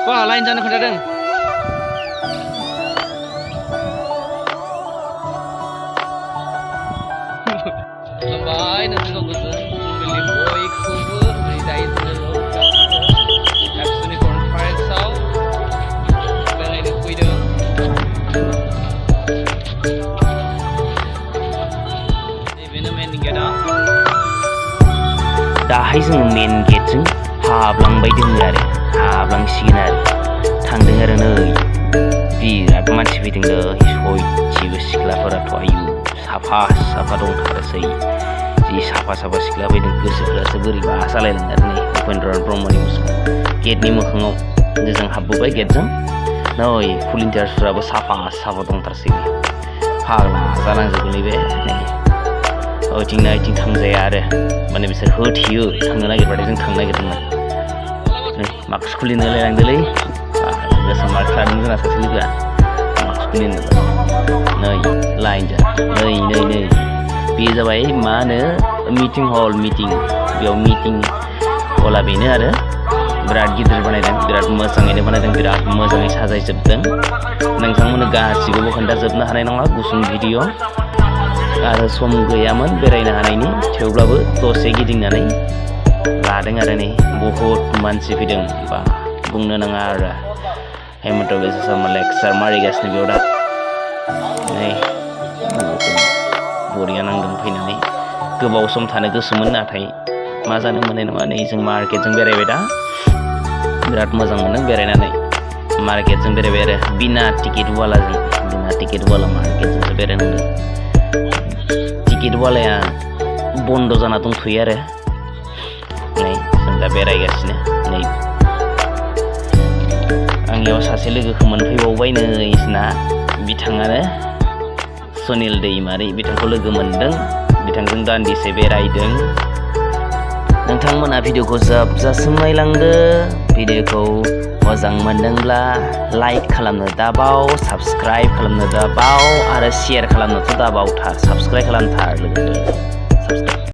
Wah, lain jalan खोन्थादों खुलुमबाय नोंथांखौ गोजोन फुंबिलि बयखौबो दायो जोङो ABSU कनफारेन्सआव बेरायनो फैदों नैबेनो मेन गेटआ दाहाय जोङो मेन गेटजों हाबलांबाय दोङो आरो हाबलांसिगोन आरो थांदों आरो नै बिराद मानसि फैदों सयथिबो सिख्लाफोराथ' आयु साफा साफा दंथारोसै जि साफा साफा सिख्ला फैदों गोसोफोरासो बोरैबा जालायलाङो आरो नै उपेन्द्र ब्रह्मनि गेटनि मोखाङाव जों हाबबोबाय गेटजों नै भलुन्टियार्सफोराबो साफा साफा दंथारसै फाग्ला जालांजोबोलै बे नै ओइथिंना ओइथिं थांजाया आरो माने बिसोर होथेयो थांनो नागिरबाथाय जों थांनो नागिरदोंमोन नै मास्क खुलिनो लायलांदोलै गोसोम मास्क लादों जोंना सासे लोगोआ मास्क खुलिनो नै लाइन जा नै बेयो जाबाय मा होनो मिटिं हल बेयाव मिटिं हला बेनो आरो बिराद गिदिर बानायदों बिराद मोजाङैनो बानायदों बिराद मोजाङै साजायजोबदों नोंथांमोननो गासिखौबो खोन्थाजोबनो हानाय नङा गुसुं भिडिअ आरो सम गैयामोन बेरायनो हानायनि थेवब्लाबो दसे गिदिंनानै लादों आरो नै बहुत मानसि फैदों बा बुंनो नाङा आरो हेमन्त बिश्व शर्मा लेक्सार मारिगासिनो बेयाव दा नै बरिया नांदों फैनानै गोबाव सम थानो गोसोमोन नाथाय मा जानो मोननाय नङा नै जों मार्केटजों बेरायबाय दा बिराद मोजां मोनदों बेरायनानै मार्केटजों बेरायबाय आरो बिना टिकेट वाला मार्केटजोंसो बेरायनांदों टिकेट वालाया बन्द जाना दंथ'यो आरो नै जों दा बेरायगासिनो नै आंनियाव सासे लोगोखौ मोनफैबावबाय नै जोंना बिथाङानो सुनिल दैमारि बिथांखौ लोगो मोनदों बिथांजों दान्दिसे बेरायदों नोंथांमोना भिडिअखौ जोबजासिम नायलांदो भिडिअखौ मोजां मोनदोंब्ला लाइक खालामनो दाबाव साबस्क्राइब खालामनो दाबाव आरो शेयार खालामनोथ' दाबावथार साबस्क्राइब खालामथार लोगोफोर